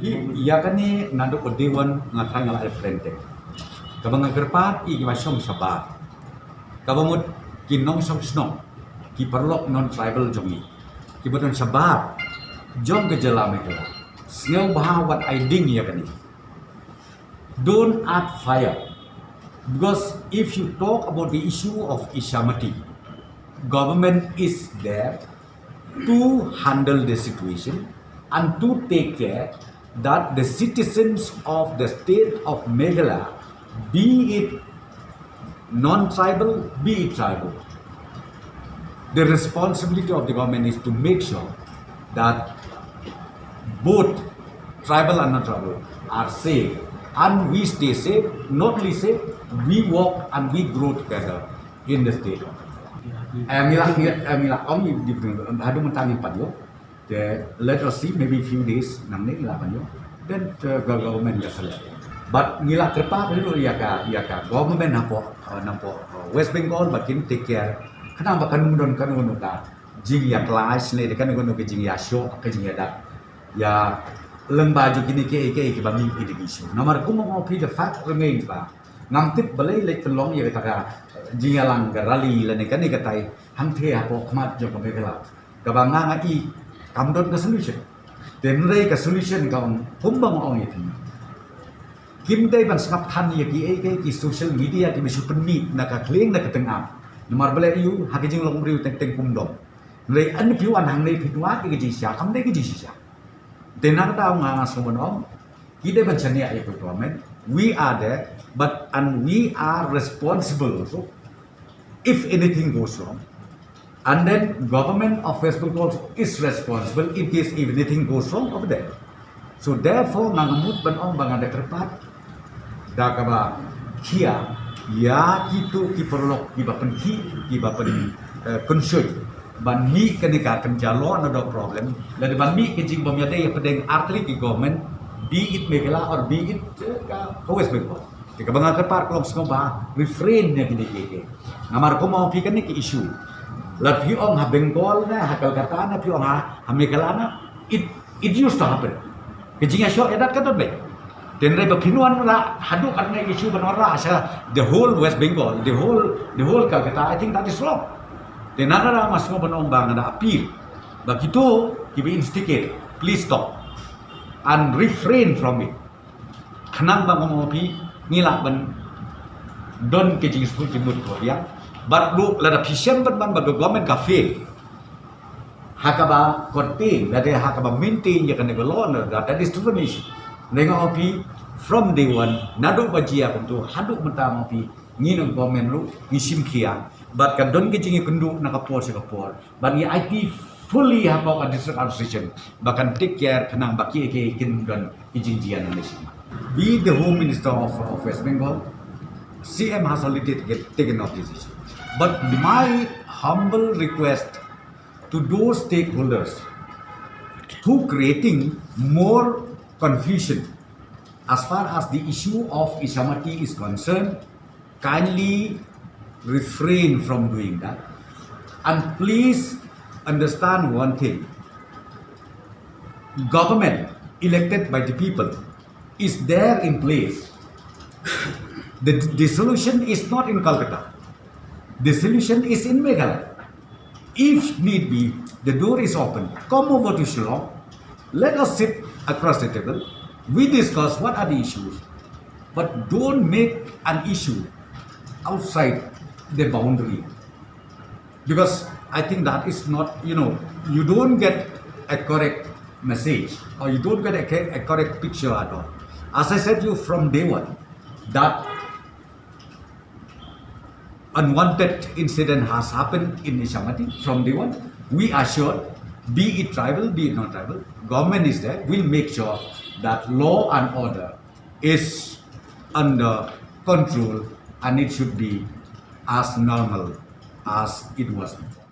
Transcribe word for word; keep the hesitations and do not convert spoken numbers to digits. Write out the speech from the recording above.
Ïa kane naduh u dei wan nga trai nga la represent. Kaba nga kyrpad ïa kiba shong shabar, kaba mut ki nongshong shnong, ki paralok non-tribal jong ngi, kiba don shabar jong ka jylla Meghalaya, sngewbha wat ai ding ïa kane. Don't add fire, because if you talk about the issue of Ichamati, government is there to handle the situation and to take care that the citizens of the state of Meghalaya, be it non-tribal, be it tribal, the responsibility of the government is to make sure that both tribal and non-tribal are safe, and we stay safe. Not only safe, we work and we grow together in the state. Em ila, em ila, om di, di, hadu mentang ni padio. Te let us see, maybe few days nangne la kan yo. Then the government ka select. But ngi la kyrpad ruh ïa ka, ïa ka government hapoh, uh, napoh, uh, West Bengal ba kin take care. Khnang ba kan don, kan don ka jingïa clash ne, kan don ka jingïa shoh, ka jingïa dak. Ïa leng ba ju kine kiei kiei kiba mih ki dei ki issue. Namar kum ong phi, the fact remains ba ngam tip balei leit pynlong ïa kata ka jingïalang, ka rally lane kane katai hangtei hapoh khmat jong ka Meghalaya. Kaba nga nga i kam don ka solution. Te hynrei ka solution ka ong, kumba nga ong ïa phi, kim dei ban sngap than ïa kiei kiei ki social media kiba shu pynmih na ka khlieng na ka tyngab. Namar balei ïa u, ha ka jinglong briew teng teng kum dom. Hynrei yn phi wan hangne phi wad ïa ka jingshisha, kam dei ka jingshisha. Te na kata nga nga sngewbha ban ong, ki dei ban shaniah ïa ka government. We are there, but and we are responsible also if anything goes wrong. And then government of West Bengal is responsible in case if anything goes wrong over there. So therefore nga nga mut ban ong ba nga da kyrpad da kaba khia ïa kito ki paralok kiba pynkhih, kiba pyn, eh, kynshuh ban mih kane ka kynja law and order problem, lane ban mih ka jingbym ïadei ïapdeng artylli ki government, be it Meghalaya or be it, eh, ka, ka West Bengal. Te kaba nga kyrpad ka long sngewbha refrain na kine kiei kiei. Namar kumba ong phi kane ka issue, lada phi ong ha Bengal ne, ha Kolkata ne, phi ong ha, ha Meghalaya ne, it, it used to happen. Ka jingïashoh ïadat ka don beit. Te hynrei ba phin wanrah haduh katne ka issue ban wanrah sha the whole West Bengal, the whole, the whole Calcutta, I think that is wrong. Te na kata nga sngewbha ban ong ba nga da appeal ba kito kiba instigate, please stop and refrain from it. Khnang ba kumba ong phi ngi lah ban don ka jingsngewthuh jingmut kaba biang. Bad ruh lada phi shem ban ban ba ka government ka fail ha kaba contain, lada ha kaba maintain ïa kane ka law and order, that is different issue. Hynrei nga ong phi from day one, naduh ba jia kumto haduh mynta nga ong phi, ngi na government ruh ngi shim khia. Bad ka don ka jingïakynduh na ka por sha ka por. Bad ngi aiti fully hapoh ka district administration ba kan take care khnang ba kiei kiei kin don ki jingjia nangne shim. Be the Home Minister of, of West Bengal, C M has already taken, taken of this issue. But my humble request to those stakeholders who creating more confusion as far as the issue of Ichamati is concerned, kindly refrain from doing that. And please understand one thing. Government elected by the people is there in place. The, the solution is not in Calcutta. The solution is in Meghalaya. If need be, the door is open. Come over to Shillong. Let us sit across the table. We discuss what are the issues. But don't make an issue outside the boundary. Because I think that is not, you know, you don't get a correct message or you don't get a, a correct picture at all. As I said you from day one, that unwanted incident has happened in Ichamati from day one. We are sure, be it tribal, be it non-tribal, government is there. We'll make sure that law and order is under control and it should be as normal as it was before.